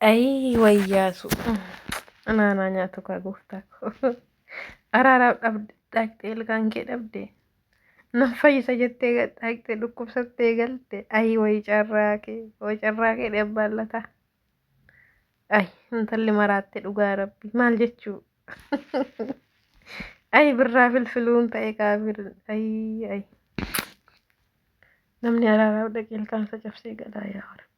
Ayii wayyaasu anaanaa nyaatu kaa gooftaa koo. Araaraaf dhaqxee ilkaan kee dhabde. Nan fayyisa jettee dhaqxee dhukkubsattee galte. Ayii wayi carraa kee wayi carraa kee dhabbaan lataa. Ayi intalli maraatte dhugaa rabbi maal jechuu. Ayi birraa filfiluun ta'e kaafir. Ayii ayi. Namni araaraaf dhaqee ilkaan isa cabsee galaa yaa rabbi.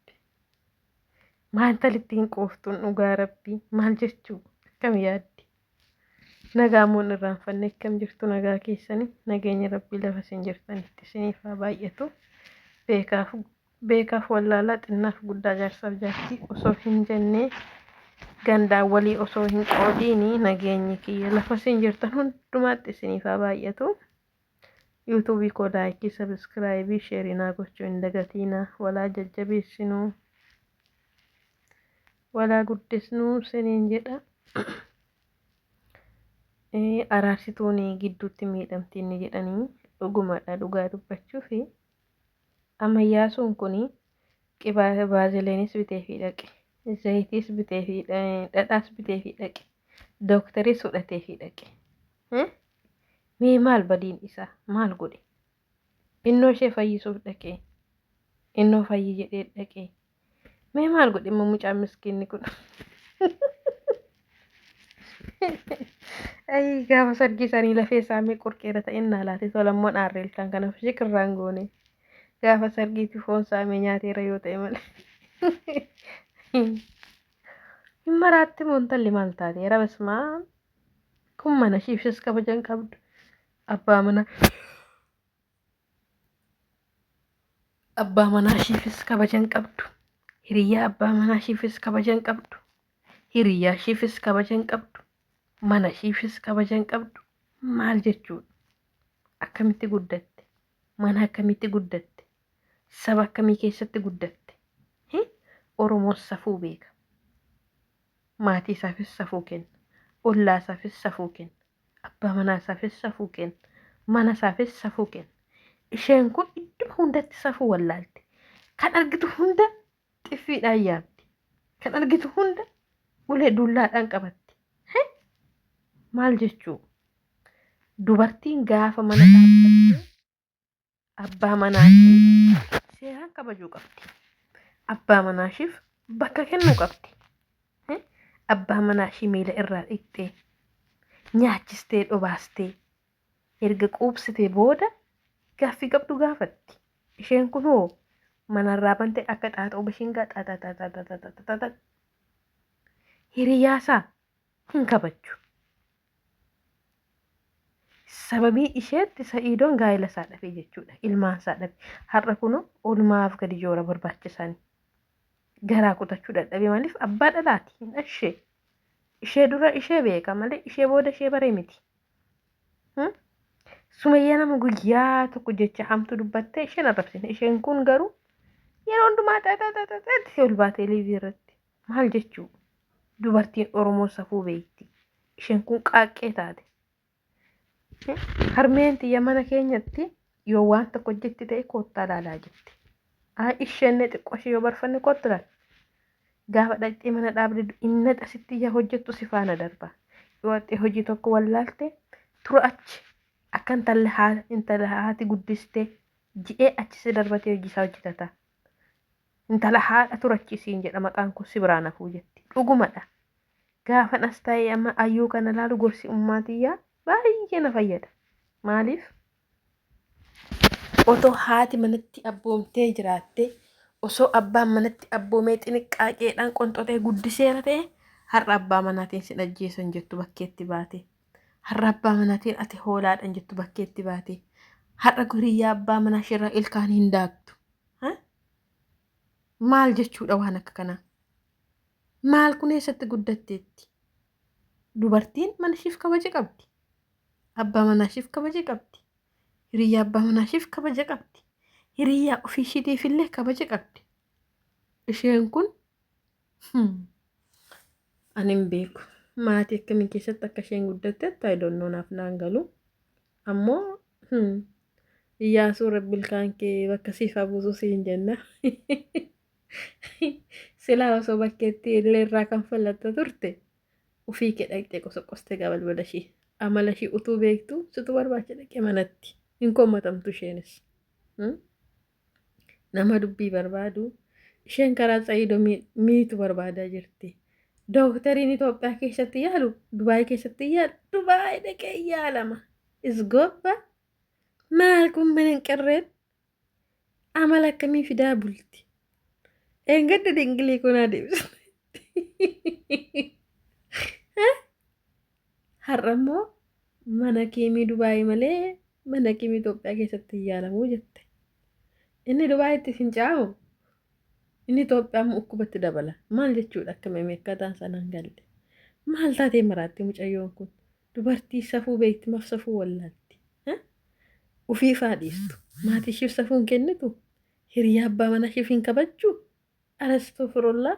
Maal intalitti hin quuftuun dhugaa rabbii maal jechuu akkam yaaddi. Nagaa immoo hin irraanfanne akkam jirtu nagaa keessanii nageenya rabbii lafa isin jirtanitti isiniif haa baay'atu. Beekaaf beekaaf wallaalaa xinnaaf guddaa jaarsaaf jaartii osoo hin jennee gandaan walii osoo hin qoodiini nageenyi kiyya lafa isin jirtan hundumaatti isiniif haa baay'atu. Yuutuubii koo laayikii, sabiskiraayibii, sheerii naa gochuu hin dagatiina. Walaa jajjabeessinuu, walaa guddisnuu siniin jedha. Araarsituun gidduutti miidhamti inni jedhanii dhugumadha dhugaa dubbachuufi. Amma Iyyaasuun kun qibaa baazileenis biteefii dhaqe, zayitiis biteefii dhadhaas biteefii dhaqe, dooktaris fudhateefii dhaqe. Mee maal badiin isaa? Maal godhe? Innoo ishee fayyisuuf dhaqee. Innoo fayyi jedhee dhaqee. Mee maal godhe immoo mucaan miskiinni kun? Ayi gaafa sargii isaanii lafee isaa mee qorqeera ta'in naa laate tola immoo dhaarree ilkaan kana shikirraan goone. Gaafa sargiitti foon saamee nyaateera yoo ta'e malee. Hin maraatti moo intalli maal taate? Yaa basmaa kun mana ishiifis kabaja hin qabdu. Abbaa mana abbaa manaa ishiifis kabaja hin qabdu. Hiriyyaa abbaa manaa ishiifis kabaja hin qabdu. Hiriyyaa ishiifis kabaja hin qabdu. Mana ishiifis kabaja hin qabdu. Maal jechuudha? Akkamitti guddatte? Mana akkamitti guddatte? Saba akkamii keessatti guddatte? Oromoon safuu beeka. Maatii isaafis safuu kenna. Ollaa isaafis safuu kenna. Abbaa manaa isaafis safuu kenna. Mana isaafis safuu kenna. Isheen kun idduma hundatti safuu wallaalte. Kan argitu hunda xiffiidhaan yaabdi. Kan argitu hunda ulee dullaadhaan qabatti. Maal jechuu? Dubartiin gaafa mana dhaabbatte abbaa manaa ishii seeraan kabajuu qabdi. Abbaa manaa ishiif bakka kennuu qabdi. Abbaa manaa ishii miila irraa dhiqxee, nyaachistee dhobaastee, erga quubsitee booda gaaffii qabdu gaafatti. Isheen kun hoo manarraa bante akka xaaxoo bashingaa xaaxaaxaaxaaxaaxaaxaa hiriyaasaa hin kabajju. Sababii isheetti Sa'iidoon gaa'ela isaa dhabe jechuudha. Ilmaan isaa dhabe. Har'a kunoo oolmaaf gadi joora barbaachisani. Garaa kutachuu dadhabe maaliif abbaa dhalaati hin ashee. Ishee dura ishee beeka malee ishee booda ishee bare miti. Sumayyaa nama guyyaa tokko jecha hamtuu dubbattee isheen arrabsine. Isheen kun garuu yeroo hundumaa xaxaxaxaxatti ol baatee liivii irratti. Maal jechuu? Dubartiin Oromoo safuu beekti. Isheen kun qaaqqee taate. Harmeen tiyya mana keenyatti yoo waan tokko hojjetti ta'e koottaa ilaalaa jetti. Isheen xiqqoo ishee yoo barfanne koottu ilaali. Gaafa dhaqxee mana dhaabde inni asitti yaa hojjettu si faana darba. Yoo dhaqxee hojii tokko wallaalte tura achi akka intala haati guddistee ji'ee achi si darbatee hojii isaa hojjetata. Intala haadha turachi siin jedha maqaan kun si biraan hafuu jetti. Dhugumadha. Gaafan as taa'ee amma ayyuu kana laalu gorsi ummaa tiyyaa baay'ee na fayyada. Maaliif? Otoo haati manatti abboomtee jiraattee, osoo abbaan manatti abboomee xiniqqaaqeedhaan qonxoxee guddiseera ta'e har'a abbaa manaatiin sin ajjeesan jettu bakkeetti baate. Har'a abbaa manaatiin ati hoolaadhan jettu bakkeetti baate. Har'a hiriyyaa abbaa manaa isheerraa ilkaan hin daaktu. Maal jechuudha waan akka kanaa? Maal kun eessatti guddatteetti? Dubartiin mana ishiif kabaja qabdi. Abbaa manaa ishiif kabaja qabdi. Hiriyyaa abbaa manaa ishiif kabaja qabdi. Hiriyyaa ofii ishiitiif illee kabaja qabdi. Isheen kun ani hin beeku. Maatii akkamii keessatti akka isheen guddattetti I don't know naaf naan galu. Ammoo Iyyaasuu rabbi ilkaan kee bakka siif haa buusu siin jenna. Silaa osoo bakkeetti illee irraa kan fallatta turte ufii kee dhaqxee qosoqostee gaa balbala ishii. Amala ishii utuu beektu situ barbaacha dhaqee manatti. Hin kommatamtu isheenis. Nama dubbii barbaadu isheen karaa Sa'iidoo miitu barbaadaa jirti. Dooktariin Itoophiyaa keessatti yaalu Dubaay keessatti yaalu Dubaay dhaqee yaalama. Isgobba maal kun mana hin qirreen amala akkamii fidaa bulti. Eengadda dingilii kun adeemsa. Har'a immoo mana kiimii Dubaay malee mana kiimii Itoophiyaa keessatti hin yaalamuu jette. Inni Dubaayitti fincaa'u inni Itoophiyaa immoo dhukkubatti dabala. Maal jechuudha akka meme akkataan sanaan galle. Maal taatee maraatti mucayyoon kun? Dubartii safuu beekti maaf safuu wallaalti? Ufiifaa dhiistu. Maatii ishiif safuu hin kennitu? Hiriyaa abbaa manaa ishiif hin kabajju? Arastofirullah.